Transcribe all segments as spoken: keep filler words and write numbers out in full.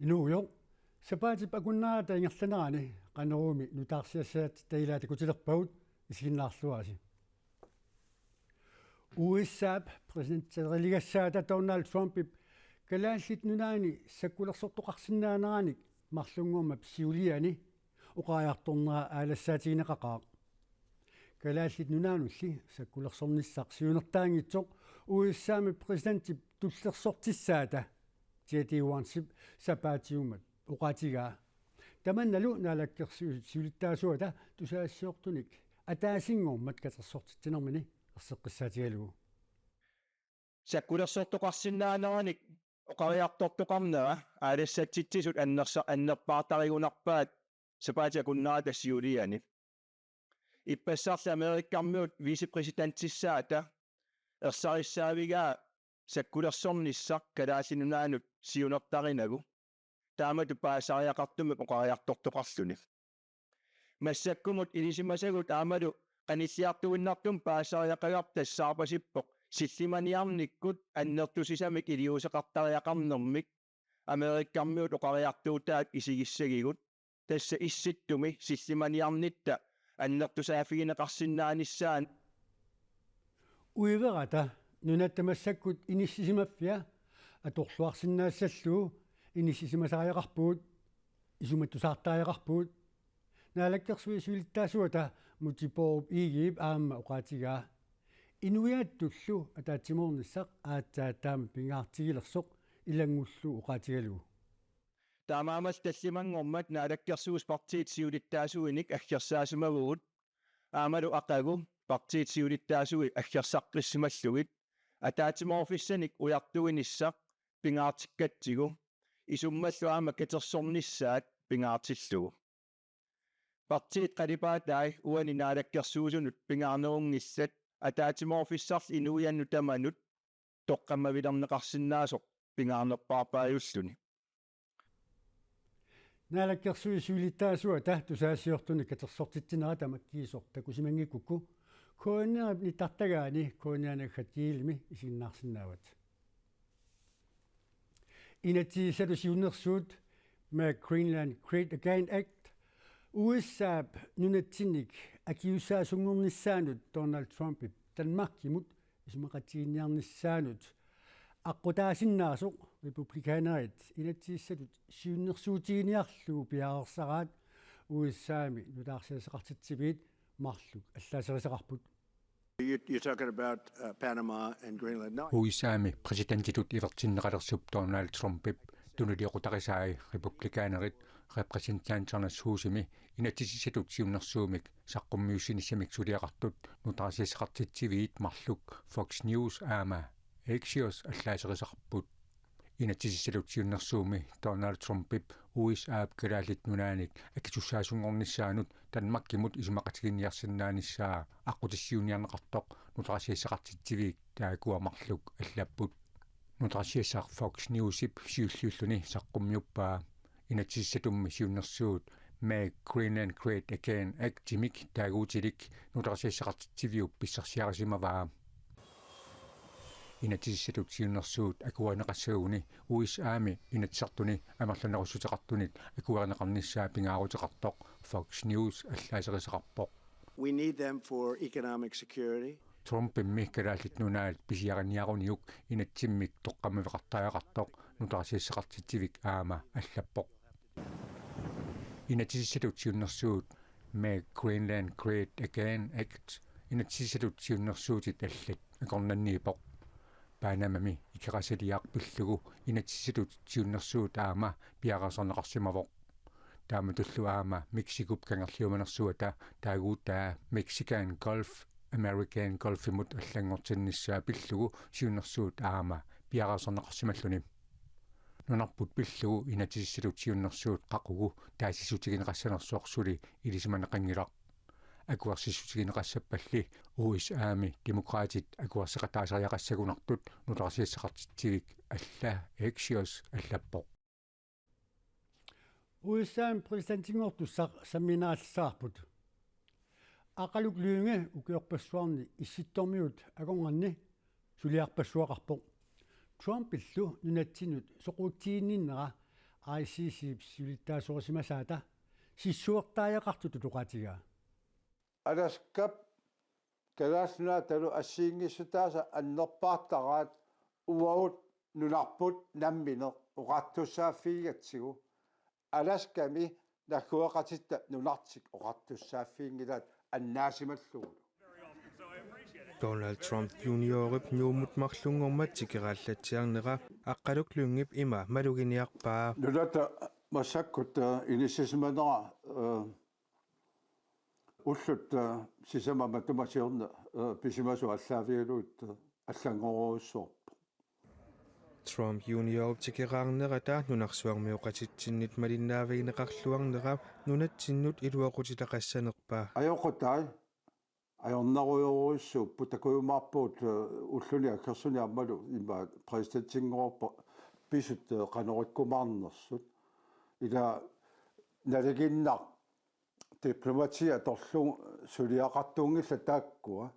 Nuujoq, sapaatip akunnerata ingerlanerani Qanoroomi nutaarsiassat taallaat takutilerpagut, isiginnaarluarisi. U S A-p præsidenteriligassaata Donald Trumpip Kalaallit Nunaanni sakkulersortoqarsinnaaneranik marlunngormat siuliani oqariartornera aalassaatigineqaqaaq. Kalaallit Nunaannulli sakkulersornissaq siunertaanngitsoq U S A-mi præsidentip tullersortissaata J D Vancep sapaatiummat oqaatigaa. Tamannalu Naalakkersuisut siulittaasuata tusagassiortunik ataasinngormat katersortitsinermini erseqqissaatigalugu. Sakkulersortoqarsinnaaneranik oqariartortoqarnera aalassatsitsisut annersa-, annerpaartarigunarpaat sapaatip akunnerata siuliani. Ippassarli Amerikkarmiut vicepræsidentissaata ersarissaavigaa sakkulersornissaq Kalaallit Nunaannut siunertarinagu. Taamatut paasisariaqartumik oqariartortoqarluni. Massakkumut ilisimasagut aammalu qanilliartuinnartumik paasisariaqagarput tassaarpasippoq sillimaniarnikkut annertusisamik iliuuseqartariaqarnermik Amerikkarmiut oqariartuutaat isigissagigut, tassa Issittumi sillimaniarnitta annertusaaffigineqarsinnaanissaanut. Uiverata nunatta massakkut inissisimaffia atorluarsinnaassallugu inissisimasariaqarpugut, isumattusaartariaqarpugut. Naalakkersuisut siulittaasuata Múte Bourup Egedep aamma oqaatigaa. Inuiattullu ataatsimoornissaq aatsaat taama pingaartigilersoq ilanngullugu oqaatigalugu. Taamaammat tallimanngormat Naalakkersuisut partiit siulittaasuinik aggersaasimavugut, aammalu aqagu partiit siulittaasui aggersaqqissimallutik, ataatsimoorfissanik ujartuinissaq pingaartikkatsigu, isummallu aamma katersornissaat pingaartillugu. Partiit qalipaatai uani Naalakkersuisunut pingaarnerunngillat, ataatsimoorfissarli inuiannut tamanut toqqammavilerneqarsinnaasoq pingaarnerpaarpaajulluni. Naalakkersuisut siulittaasuata tusagassiortunik katersortitsinera tamakkiisoq takusimanngikkukku, K N R-ip nittartagaani K N R naggat gmail-imi isiginnaarsinnaavat. Inatsisissatut siunnersuut Make Greenland Great Again Act, U S A-p nunatsinnik akiuussaasunngornissaanut Donald Trumpip Danmarkimut isumaqatigiinniarnissaanut aqqutaasinnaasoq republikanerit inatsisissatut siunnersuutiginiarlugu piareersaraat U S A-mi nutaarsiassaqartitsiviit marluk allaaserisaqarput. You, you're talking about uh, Panama and Greenland. No, U S A-mi præsidentitut ivertinneqalersup Donald Trumpip tunuliaqutarisai republikanerit Repræsentanternes Husimi inatsisissatut siunnersuumik saqqummiussinissamik suliaqartut nutaarsiassaqartitsiviit marluk Fox News aamma Axios allaaserisaqarput. Inatsisissatut siunnersuumi Donald Trumpip U S A-p Kalaallit Nunaannik akisussaasunngornissaanut Danmarkimut isumaqatigiinniarsinnaanissaa aqqutissiuunniarneqartoq nutaarsiassaqartitsiviit taakkua marluk allapput. Nutaarsiassaq Fox Newsip siulliulluni saqqummiuppaa. Inatsisissatummi siunnersuut Make Greenland Great Again Act-imik taaguutilik nutaarsiassaqartitsiviup pissarsiarisimavaa. Inatsisissatut siunnersuut akuerineqassaguni U S A-mi Inatsisartuni amerlanerussuteqartunit akuerineqarnissaa pingaaruteqartoq Fox News allaaserisaqarpoq. We need them for economic security. Trumpimmi Kalaallit Nunaat pisiariniaruniuk inatsimmik toqqammaveqartariaqartoq nutaarsiassaqartitsivik aamma allappoq. Inatsisissatut siunnersuut Make Greenland Great Again Act inatsisissatut siunnersuutit allat akornanniippoq. Panamami Ikerasiliaq pillugu inatsisissatut siunnersuut aamma piareersarneqarsimavoq. Taamatullu aamma Mexicop kangerliumanersuata taaguutaa Mexican Gulf American Gulfimut allanngortinnissaa pillugu siunnersuut aamma piareersarneqarsimalluni. Nunarput pillugu inatsisissatut siunnersuut qaqugu taasissutigineqassanersoq suli ilisimaneqanngilaq. Akuersissutigineqassappalli U S A-mi Demokraatit akuersisaqataasariaqassagunartut nutaarsiassaqartitsivik alla Axios allappoq. U S A-mi præsidentinngortussaq sammiinnarallassavarput. Aqqaluk Lynge ukiorpassuarni Issittormiut akornanni suliarpassuaqarpoq. Trumpillu nunatsinnut soqutiginninnera I C C-p siulittaasorisimasaata sissuertariaqartutut oqaatigaa. Alaskap Kalaallit Nunaatalu assigiinngissutaasa annerpaartaraat uagut nunarput nammineq oqartussaaffigigatsigu Alaskami naggueqatitta nunartik oqartussaaffiginngilaat annaasimallugulu. Donald Trump Juniorip Nuummut marlunngormat tikeraallatsiarnera Aqqaluk Lyngep ima maluginiarpaa. Nunata massakkut, eh, inissisimanera, eh, ullut, eh, sisamat matuma siorna, eh, pisimasut aallaavigalugit, eh, allanngorujussuarpoq. Trump Juniorip tikeraarnerata nunarsuarmioqatitsinnit malinnaaffigineqarluarnera nunatsinnut iluaqutitaqassanerpa? Ajoqutai ajornarujorujussuupput, takujumaarpugut, eh, ulluni aggersuni aammalu ima præsidentinngorpat pisut, eh, qanorikkumaarnersut. Ila nalinginnaq diplomati atorlugu suliaqartuunngillat taakkua.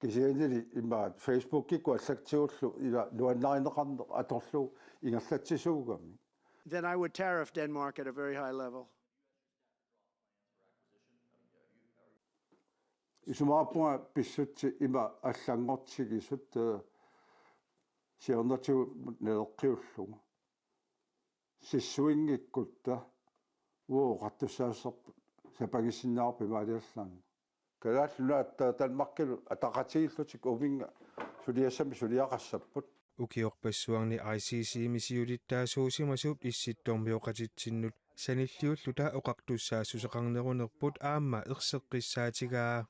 Kisiannili ima Facebookikkut allaktigullu ila nuannarineqarneq atorlugu ingerlatsisuugamik. Then I would tariff Denmark at a very high level. Isumaqarpunga pissutsit ima allanngortigisut, eh, siornatigut naleqqiullugu. Sissuinngikkutta uagut oqartussaassavarput sapaatip akunneri imaaliallaannaq. Kalaallit Nunaat Danmarkilu ataqatigiillutik uuminnga suliassamik suliaqassapput. Ukiorpassuarni I C C-mi siulittaasuusimasup Issittormioqatitsinnut sanilliulluta oqartussaassuseqarnerunerput aamma erseqqissaatigaa.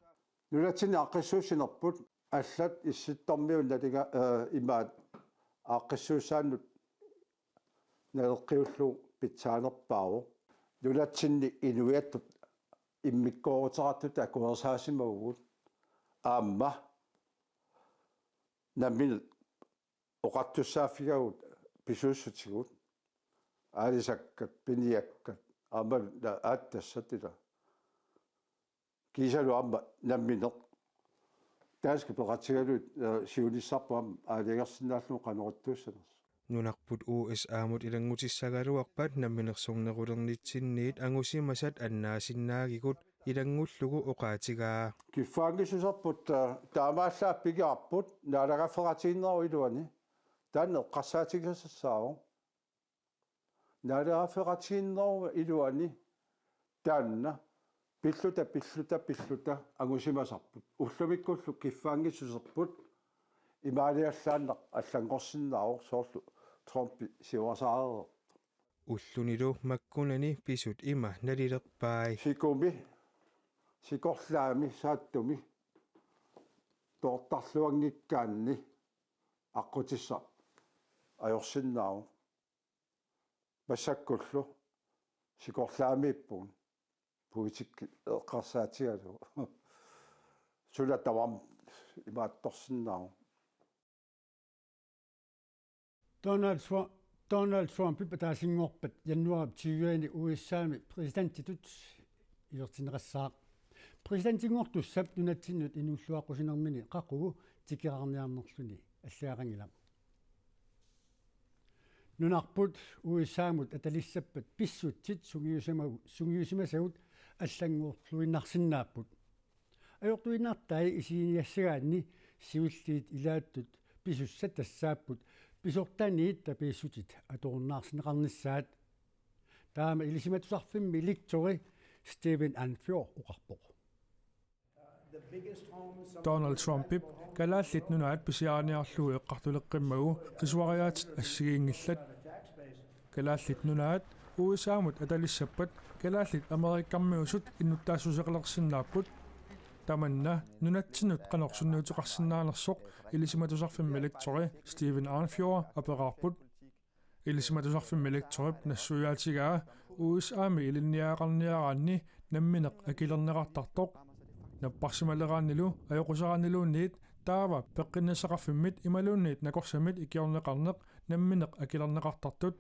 Nunatsinni aaqqissuussinerput allat Issittormiut nalinga, eh, imaat aaqqissuussaannut naleqqiullugu pitsaanerpaavoq. Nunatsinni inuiattut immikkoorutaqartut akuersaasimavugut aamma nammineq oqartussaaffigagut pisuussutigut, aalisakkat, piniakkat, aamma na-, aatsitassat ila. Kiisalu aamma nammineq danskit peqatigalugit, eh, siunissarput aamma aalajangersinnaallugu qanoq ittuussanersoq. Nunarput U S A-mut ilanngutissagaluarpat namminersornerulernitsinniit angusimasat annaasinnaagigut ilanngullugu oqaatigaa. Kiffaanngissuserput, eh, taamaallaat pigivarput naalagaaffeqatigiinnerup iluani. Taanna eqqarsaatigisassaavoq. Naalagaaffeqatigiinnerup iluani taanna pilluta, pilluta, pilluta angusimasarput. Ullumikkullu kiffaanngissuserput imaaliallaannaq allanngorsinnaavoq soorlu Trumpi siorasaareerpoq. Ullunilu makkunani pisut ima nalilerpai. Sikumi, sikorlaami, saattumi, toortarluanngikkaanni aqqutissaq ajorsinnaavoq. Massakkullu sikorlaamiippugut politikki eqqarsaatigalugu. Suna tamarmi imaattorsinnaavoq. Donald Trump, Donald Trumpip ataasinngorpat januaarip tyve-ani U S A-mi præsidentitut isertinneqassaaq. Præsidentinngortussap nunatsinnut inuulluaqqusinermini qaqugu tikeraarniarnerluni allagaqanngilaq. Nunarput U S A-mut atalissappat pissutsit sungiusima-, sungiusimasagut allanngorluinnarsinnaapput. Ajortuinnartai isiginiassagaanni siulliit ilaattut pisussat tassaapput pisortaniit tapiissutit atorunnaarsinneqarnissaat. Taama Ilisimatusarfimmi lektori Stephen Anfior oqarpoq. Donald Trumpip Kalaallit Nunaat pisiariniarlugu eqqartuleqqimmagu qisuariaatit assigiinngillat. Kalaallit Nunaat U S A-mut atalissappat kalaallit Amerikamiusut innuttaassuseqalersinnaapput. Tamanna nunatsinnut qanoq sunniuteqarsinnaanersoq Ilisimatusarfimmi lektori Stephen Anfior aperaarput. Ilisimatusarfimmi lektorip nassuiaatigaa U S A-mi ilinniagaqarniaraanni nammineq akilerneqartartoq. Napparsimaleraannilu ajoqusaranniluunniit taava peqqinnissaqarfimmit imaluunniit nakorsamit ikiorneqarneq nammineq akilerneqartartut.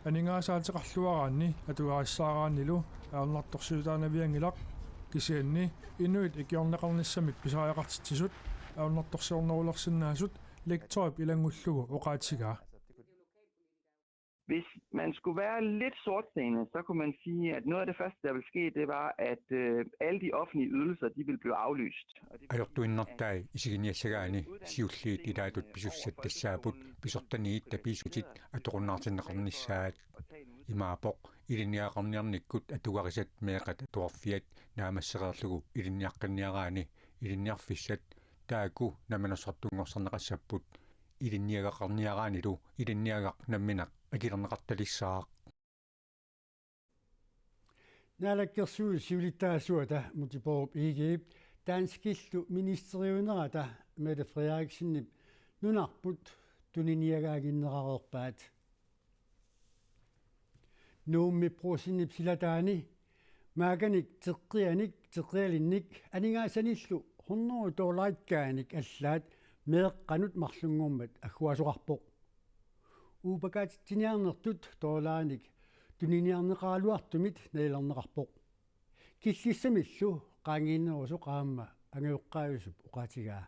Aningaasaateqarluaraanni atugarissaaraannilu ajornartorsiutaanavianngilaq, kisianni inuit ikiorneqarnissamik pisariaqartitsisut ajornartorsiornerulersinnaasut lektorip ilanngullugu oqaatigaa. Hvis man skulle være lidt sortsenet, så kunne man sige, at noget af det første, der vil ske, det var, at øh, alle de offentlige ydelser, de vil blive aflyst. Og det vil sige, at Ajortuinnartai isiginiassagaanni siulliit ilaatut pisussat tassaapput pisortaniit tapiissutit atorunnaartinneqarnissaat. Imaappoq ilinniagaqarniarnikkut atugarisat meeqqat atuarfiat naammassereerlugu ilinniaqqinniaraanni ilinniarfissat taakku namminersortunngorsarneqassapput ilinniagaqarniaraannilu ilinniagaq nammineq akilerneqartalissaaq. Naalakkersuisut siulittaasuata Múte Bourup Egedep danskillu ministeriunerata Mette Frederiksenip nunarput tuniniagaaginneqareerpaat. Nuummi Brugsenip silataani maakanik teqqianik teqqialinnik aningaasanillu hundrede dollarit kaanik allaat meeqqanut marlunngormat agguaasoqarpoq. Uupakaatitsiniarnertut dollarinik tuniniarneqaraluartumit nalilerneqarpoq. Killissamillu qaangiinnerusoq aamma angajoqqaajusup oqaatigaa.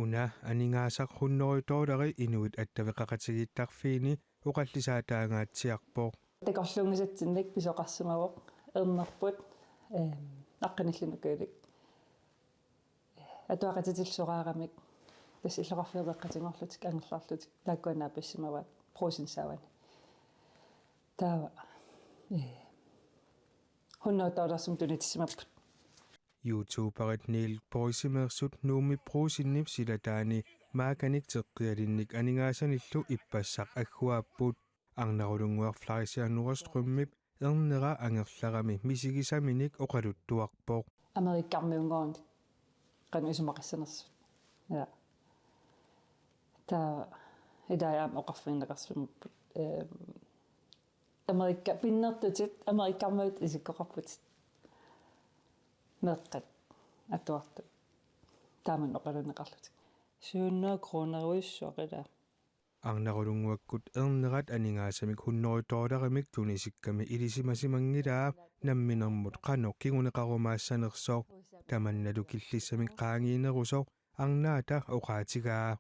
Una aningaasaq hundrede dollari inuit attaveqaqatigiittarfiini oqallisaataangaatsiarpoq. Takorluunngisatsinnik pisoqarsimavoq ernerput, ehm, aqqanillit nukiulik. Atuaqatitillu soraaramik tassa illoqarfiup eqqatigorlutik angerlarlutik taakkua naapissimavaat Brugsenip saavani. Taava, eh, hundrede dollarsumik tunitissimapput. YouTuberit Neil Boysimeersut Nuummi Brugsenip silataani maakanik teqqialinnik aningaasanillu ippassaq agguaapput. Arnarulunnguaq Fleischer Nordstrømip ernera angerlarami misigisaminik oqaluttuarpoq. Amerikkarmiunngooq qanoq isumaqassanersut. Ja. Taava ilai aamma oqarfigineqarsimapput. Ehm, Amerikka pinnertutit Amerikkarmiut isikkoqarputit. Meeqqat atuartut. Taamani oqaluunneqarlutik. Syv hundrede kronerujussuaq ilaa. Arnarulunnguakkut ernerat aningaasamik hundrede dollarimik tunisikkami ilisimasimanngilaat namminermut qanoq kinguneqarumaassanersoq. Tamannalu killissamik qaangiinnerusoq arnaata oqaatigaa.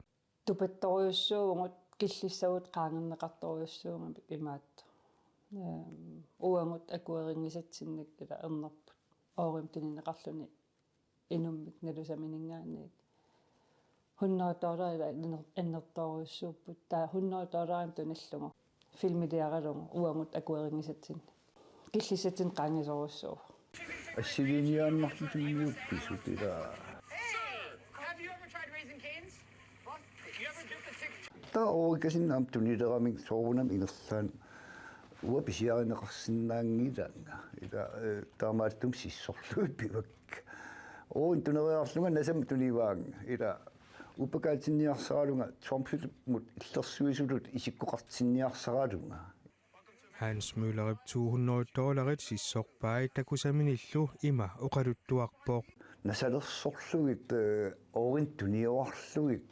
Tupattorujussuuvugut killissagut qaangerneqartorujussuugamik imaattoq. Ehm, uagut akuerinngisatsinnik ilaa ernerput. Oorimik tunineqarluni inummik nalusamininngaanniit. Hundrede dollarit ilaa anner-, annertoorujussuupput. Taava hundrede dollarimik tunillugu. Filmiliaralugu uagut akuerinngisatsinnik. Killissatsinnik qaangisorujussuuvoq. Assiliiniaannarlutillu pisut ilaa. Have you ever tried Raising Cane's? You ever get the tick? Taava oorikasinnaaneq tunileramik soorunami ingerlaannaq uanga pisiarineqarsinnaanngilanga. Ilaa, eh, taamaattumik sissorlugit pivakka. Oorit tuneriarlunga nasamik tunivaannga. Ilaa, uupakaatinniarsaralunga Trumpimut illersuisutut isikkoqartinniarsaralunga. Hans Møllerip to hundrede dollarit sissorpai takusaminillu ima oqaluttuarpoq. Nasalersorlugit, eh, oorit tuniorarlugit,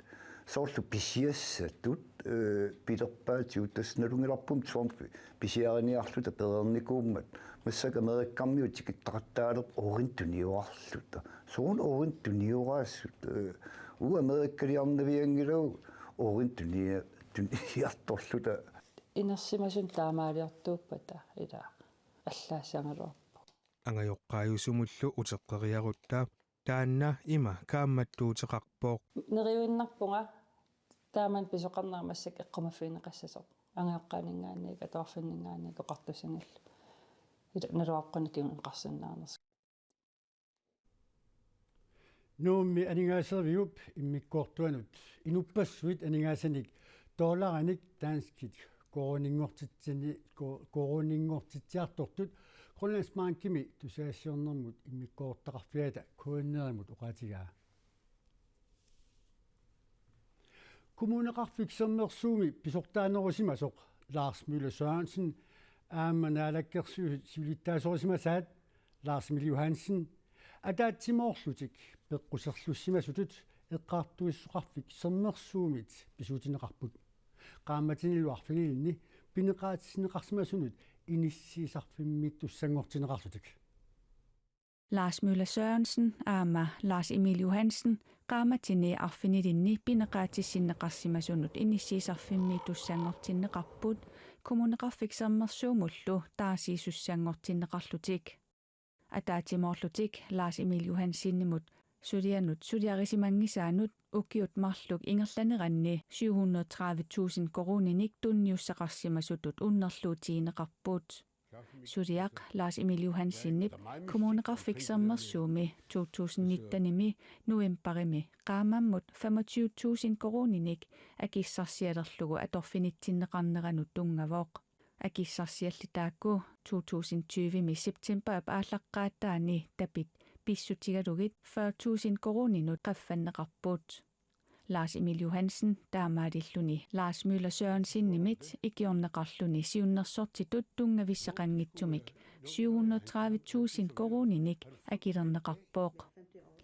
soorlu pisiassatut, eh, pilerpaatigut tassa nalunngilarput Trump pisiariniarluta pereernikuummat, massakkut Amerikkarmiut tikittaqattaalerput oorit tuniorarluta. Soorunami oorit tunioraassut, eh, uagut Amerikkaliarnavianngilagut oorit tunia-, tuniartorluta. Inersimasut taamaaliortuuppata ilaa allaassagaluarpoq. Angajoqqaajusumullu uteqqeriarutta taanna ima kaammattuuteqarpoq. Neriuinnarpunga taamani pisoqarnera massakkut eqqumaffigineqassasoq. Angajoqqaaninngaanniit, atuarfinninngaanniit oqartussanillu. Ilaa naluara qanoq kinguneqarsinnaanersoq. Nuummi aningaaseriviup immikkoortuanut inuppassuit aningaasanik dollarinik danskit koruuninngortitsini-, ko-, koruuninngortitsiartortut Grønlandsbankimi tusagassiornermut immikkoortortaqarfiata K N R-imut oqaatigaa. Kommuneqarfik Sermersuumi pisortaanerusimasoq Lars Møller Sørensen aamma Naalakkersuisut siulittaasorisimasaat Lars Emil Johansen ataatsimoorlutik peqquserlussimasutut Eqqartuisoqarfik Sermersuumit pisuutigineqarput. Qaammatinilu arfinilinni pineqaatissinneqarsimasunut inissiisarfimmiittussanngortinneqarlutik. Lars Møller Sørensen aamma Lars Emil Johansen qaammatini arfinilinni pineqaatissinneqarsimasunut inissiisarfimmiittussanngortinneqarput. Kommuneqarfik Sermersuumullu taasiisussanngortinneqarlutik. Ataatsimoorlutik Lars Emil Johansenimut sulianut suliarisimanngisaannut ukiut marluk ingerlaneranni syv hundrede tredive tusind koruuninik tunniussaqarsimasutut unnerluutigineqarput. Suliaq Lars Emil Johansenip Kommuneqarfik Sermersuumi to tusind nittenimi novembarimi qaammammut femogtyve tusind koruuninik akissarsialerlugu atorfinitsinneqarneranut tunngavoq. Akissarsiallit taakku to tusind tyvemi septembarip aallaqqaataani tapit pissutigalugit fyrre tusind koruuninut qaffanneqarput. Lars Emil Johansen taamaalilluni Lars Møller Sørensenimit ikiorneqarluni siunnersortitut tunngavissaqanngitsumik syv hundrede tredive tusind koruuninik akilerneqarpoq.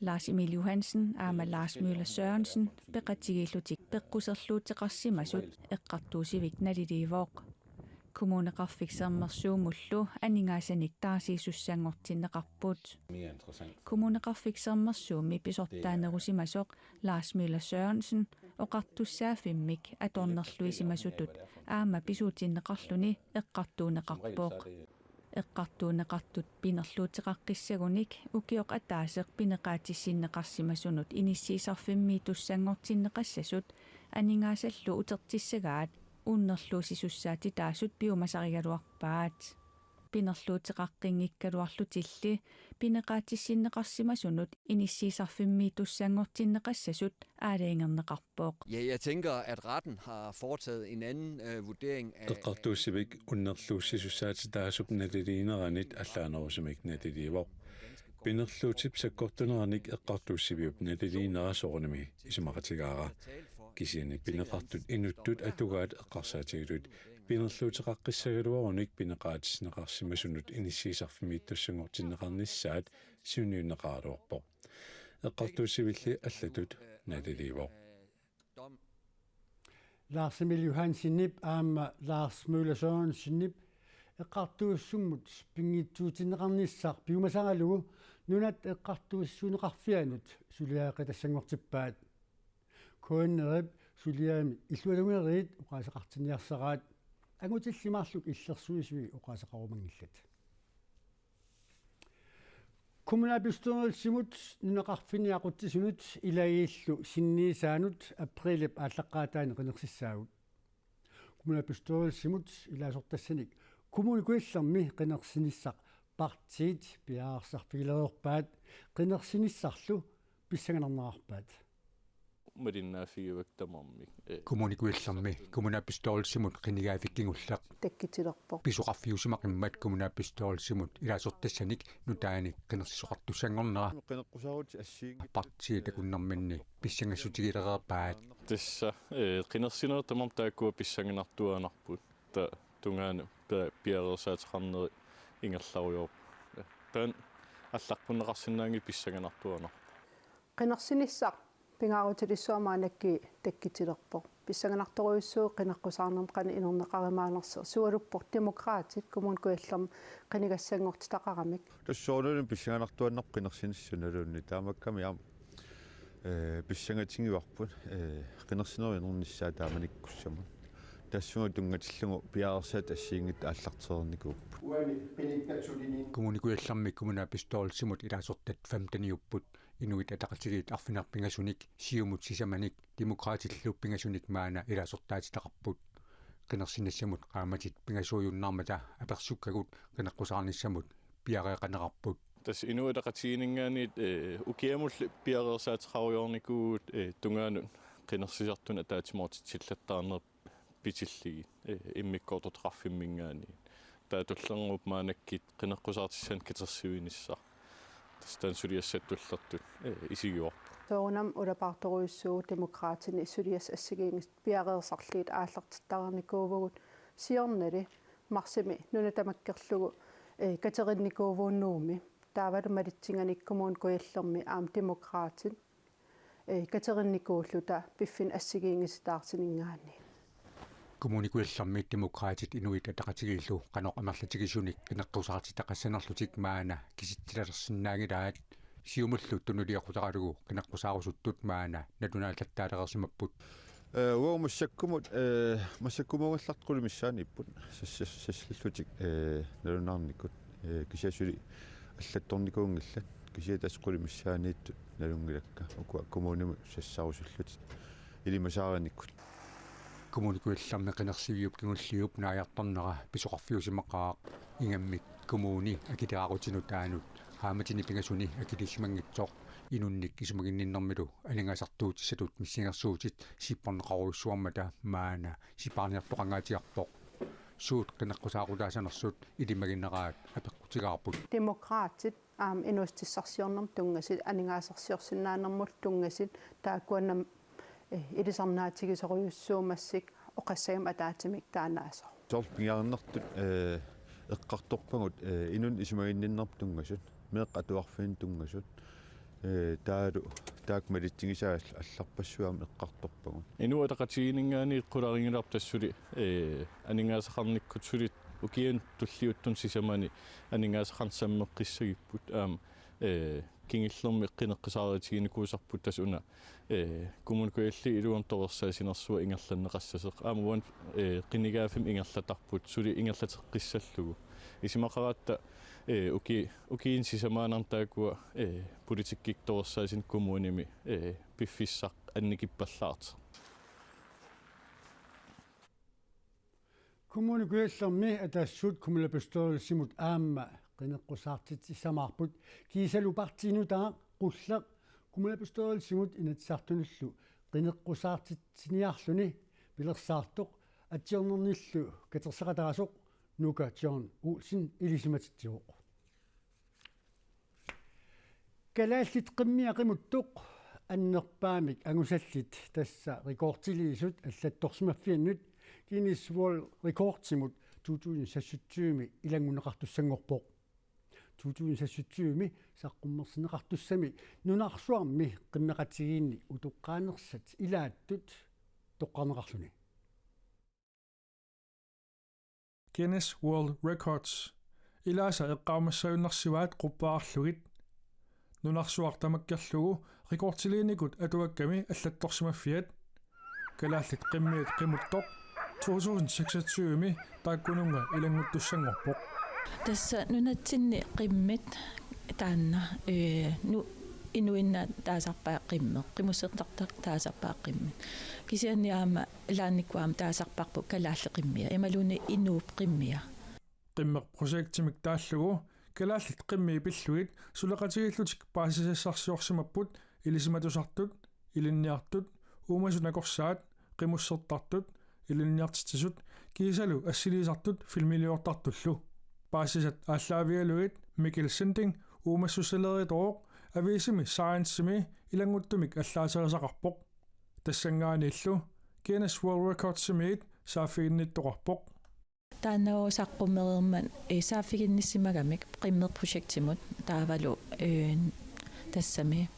Lars Emil Johansen aamma Lars Møller Sørensen peqatigiillutik peqquserluuteqarsimasut eqqartuussivik naliliivoq. Kommuneqarfik Sermersuumullu aningaasanik taasiisussanngortinneqarput. Kommuneqarfik Sermersuumi pisortaanerusimasoq Lars Møller Sørensen oqartussaaffimmik atornerluisimasutut aamma pisuutinneqarluni eqqartuunneqarpoq. Eqqartuunneqartut pinerluuteqaqqissagunik ukioq ataaseq pineqaatissinneqarsimasunut inissiisarfimmiittussanngortinneqassasut aningaasallu utertissagaat unnerluussisussaatitaasut piumasarigaluarpaat. Pinerluuteqaqqinngikkaluarlutilli pineqaatissinneqarsimasunut inissiisarfimmiittussanngortinneqassasut aalajangerneqarpoq. Ja, jeg tænker, at retten har foretaget en anden øh, vurdering af... Eqqartuussivik unnerluussisussaatitaasup naliliineranit allaanerusumik naliliivoq. Pinerluutip sakkortuneranik eqqartuussiviup naliliinera soorunami isumaqatigaara. Kisianni pineqartut inuttut atugaat eqqarsaatigalugit pinerluuteqaqqissagaluarunik pineqaatissinneqarsimasunut inissiisarfimmiittussanngortinneqarnissaat siunniunneqaraluarpoq. Eqqartuussivilli allatut naliliivoq. Lars Emil Johansenip aamma Lars Møller Sørensenip eqqartuussisumut pinngitsuutinneqarnissaq piumasaralugu Nunat Eqqartuussisuuneqarfiannut suliaqatassanngortippaat. K N R-ip suliami illuatungeriit oqaaseqartinniarsaraat, angutilli marluk illersuisui oqaaseqarumanngillat. Kommunalbestyrelsimut nunaqarfinni aqutsisunut ilagiillu sinniisaanut aprilip aallaqqaataani qinersissaagut. Kommunalbestyrelsimut ilaasortassanik Kommune Kujallermi qinersinissaq partiit piareersarfigilereerpaat, qinersinissarlu pissanganarnerarpaat. Malinnaaffigivagut tamarmik. Kommune Kujallermi kommunalbestyrelsimut qinigaaffik kingulleq takkutilerpoq. Pisoqarfiusimaqimmat kommunalbestyrelsimut ilaasortassanik nutaanik qinersisoqartussanngornera. Partiit takunnerminni pissangassutigilereerpaat. Tassa qinersinerit tamarmik taakkua pissanganartuaannarput. Taava tungaanut piareersaateqarneri ingerlarujoorput. Taanna allarpunneqarsinnaanngilaq pissanganartuaannarpoq. Qinersinissaq pingaarutilissuaq maannakkut takkutilerpoq. Pissanganartorujussuuvoq qineqqusaarnermut qanoq inernaqarumaanersoq. Sualuppoq Demokraatit Kommune Kujallermi qinigassanngortitaqaramik. Tassa soorunami pissanganartuaannarpoq qinersinissaq sunaluunniit, taamaakkami aamma pissangatigivarput qinersinerup inernissaa taamanikkussamut. Tassunga tunngatillugu piareersaatit assigiinngitsut aallartereernikuupput. Kommune Kujallermi kommunalbestyrelsimut ilaasortat femteniupput. Inuit Ataqatigiit arfineq-pingasunik, Siumut sisamanik, Demokraatillu pingasunik maanna ilaasortaatitaqarput. Qinersinissamut qaammatit pingasuujunnaarmata apersukkagut qineqqusaarnissamut piareeqaneqarput. Tassa Inuit Ataqatigiinninngaanniit ukiamulli piareersaateqarujoornikuuvugut tungaanut qinersisartunut ataatsimoortitsillattaarneq pitillugit immikkoortortaqarfimminngaanniit. Taava tullinnguuppoq maannakkut qineqqusaartissanik katersivinissaq. Tassa taanna suliassat tullertut isigivarput. Soorunami ulapaartorujussuuvoq Demokraatini suliassat assigiinngitsut piareersarlugit aallartittareernikuuvugut, siornali marsimi nuna tamakkerlugu katerinnikuuvugut Nuummi. Taavalu malitsinganik Kommune Kujallermi aamma Demokraatit katerinnikuulluta piffinnut assigiinngisitaartuninngaanniit. Kommune Kujallermi Demokraatit Inuit Ataqatigiillu qanoq amerlatigisunik qineqqusaartitaqassanerlutik maanna kisitsilersinnaanngilaat. Siumullu tunuliaqutaralugu qineqqusaarusuttut maanna nalunaallattaalereersimapput. Ee, uagut massakkumut, ee, massakkumut uagut allartut qulit missaanniipput. Sas-, sas-, sassillutik, ee, nalunaarnikut. Ee, kisianni suli allattornikuunngillat. Kisianni tassa qulit missaanniittut nalunngilakka. Ukua kommunimut sassarusullutik ilimasaarinikut. Kommune Kujallermi qinersiviup kingulliup naajartornera pisoqarfiusimaqaaq. Ingammik kommuni akileraarutini taanut qaammatini pingasuni akiliisimanngitsoq inunnik isumaginninnermilu aningaasartuutissatut missingersuutit sipporneqarujussuarmata maanna sipaarniartoqangaatsiarpoq. Suut qineqqusaarutaassanersut ilimagineraat apeqqutigaarput. Demokraatit aamma inuussutissarsiornermut tunngasut, aningaasarsiorsinnaanermut tunngasut, taakkua nam-, eh, ilisarnaatigisorujussuummassuk oqassagamik ataatsimik taannaasoq. Soorlu pingaarnertut, eh, eqqartorpagut, eh, inunnik isumaginninnermut tunngasut, meeqqat atuarfinnut tunngasut, eh, taavalu taakku malitsigisaat allarpassuarmik eqqartorpagut. Inuit Ataqatigiinninngaanniit qularinngilarput tassa suli, eh, aningaasaqarnikkut suli ukiuni tulliuttuni sisamani aningaasaqarneq sammeqqissagipput aamma, eh, kingullermi qineqqusaarutiginikuusarput tassa una, eh, Kommune Kujalleq iluamik torersaassinersuaq ingerlanneqassasoq. Aamma uani, eh, qinigaaffimmi ingerlatarput suli ingerlateqqissallugu. Isumaqaratta, eh, uki-, ukiuni sisamaannarni taakkua, eh, politikkikkut torersaassineq kommunimi, eh, piffissaq annikippallaartoq. Kommune Kujallermi Atassut kommunalbestyrelsimut aamma qineqqusaartitsissamaarput kiisalu partii nutaaq qulleq kommunalbestyrelsimut Inatsisartunullu qineqqusaartitsiniarluni pilersaartoq atsiornernillu katerseqataasoq Nuka John Olsen ilisimatitsivoq. Kalaallit qimmia qimuttoq annerpaamik angusallit tassa rekordiliisut allattorsimaffiannut Guinness World Recordsimut to tusind seksogtyve ilanngunneqartussanngorpoq. To tusind seksogtyve saqqummersinneqartussami nunarsuarmi qimmeqatigiinni utoqqaanersat ilaattut toqqarneqarluni. Guinness World Records. Ilaasa eqqaamassagunarsivaat quppaarlugit. Nunarsuaq tamakkerlugu rekordiliinikut atuakkami allattorsimaffiat. Kalaallit qimmiat qimuttoq to tusind seksogtyve-mi taakkununnga ilannguttussanngorpoq. Tassa nunatsinni qimmit taanna, ee, nu-, inuinnaat taasarpaat qimmeq, qimussertartut taasarpaat qimmit. Kisianni aamma ilaannikkut aamma taasarparput kalaallit qimmia, imaluunniit inuup qimmia. Qimmeq projektimik taallugu kalaallit qimmii pillugit suleqatigiillutik paasisassarsiorsimapput ilisimatusartut, ilinniartut, uumasut nakorsaat, qimussertartut, ilinniartitsisut, kiisalu assiliisartut filmiliortartullu. Paasisat aallaavigalugit Mikkel Sinding uumassussaleritooq aviisimi Science-imi ilannguttumik allaaserisaqarpoq. Tassanngaanniillu Guinness World Records-imiit saaffiginnittoqarpoq. Taanna saqqummereermat, ee, saaffiginnissimagamik qimmeq projektimut taavalu, ee, tassami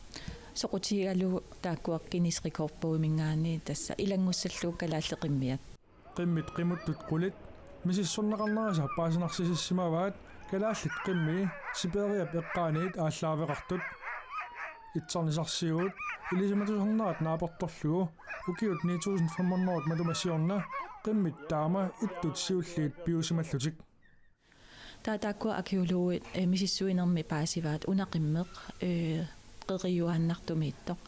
soqutigigalugu taakkua Guinness Rekordbogiminngaanniit tassa ilanngussallugu kalaallit qimmiat. Qimmit qimuttut qulit misissorneqarnerisa paasinarsisissimavaat kalaallit qimmii Sibiriap eqqaaniit aallaaveqartut. Itsarnisarsiuut ilisimatusarnerat naapertorlugu ukiut ni tusind fem hundrede matuma siorna qimmit taama ittut siulliit piusimallutik. Taava taakkua arkæologit, ee, misissuinermi paasivaat una qimmeq, ee, qeriuaannartumiittoq.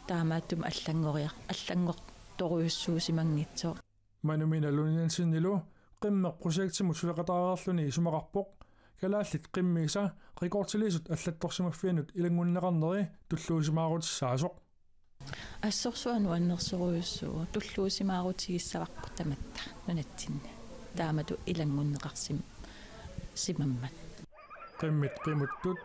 Taamaattumik allanngoriar-, allanngortorujussuusimanngitsoq. Manumina Lund Jensenilu qimmeq projektimut suleqataareerluni isumaqarpoq kalaallit qimmiisa rekordiliisut allattorsimaffiannut ilanngunneqarneri tulluusimaarutissaasoq. Assorsuaq nuannersorujussuuvoq, tulluusimaarutigissavarput tamatta nunatsinni. Taamatut ilanngunneqarsim-, simammat. Qimmit qimuttut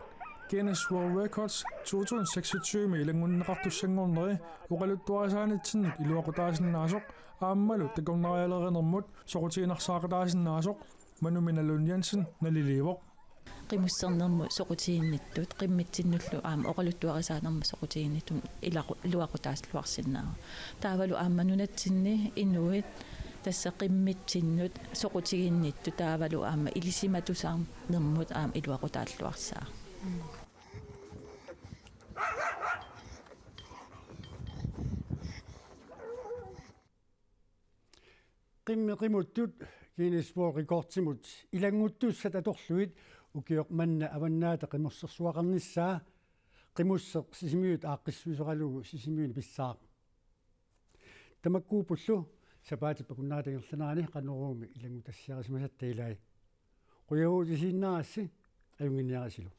Guinness World Records to tusind seksogtyve-mi ilanngunneqartussanngorneri oqaluttuarisaanitsinnut iluaqutaasinnaasoq aammalu takornarialerinermut soqutiginarsaaqataasinnaasoq Manumina Lund Jensen naliliivoq. Qimussernermut soqutiginnittut, qimmitsinnullu aamma oqaluttuarisaanermut soqutiginnittut ilaqu-, iluaqutaalluarsinnaavoq. Taavalu aamma nunatsinni inuit tassa qimmitsinnut soqutiginnittut taavalu aamma ilisimatusarnermut aamma iluaqutaalluarsaaq. Qimmeq qimuttut Guinness World Recordsimut ilannguttussat atorlugit ukioq manna Avannaata Qimorsersuaqarnissaa Qimusseq Sisimiut aaqqissuisoralugu Sisimiuni pissaaq. Tamakkuuppullu sapaatip akunnerata ingerlanerani Qanoruumi ilanngutassiarisimasatta ilai. Qujavuutisiinnarassi, ajunnginniarisilu.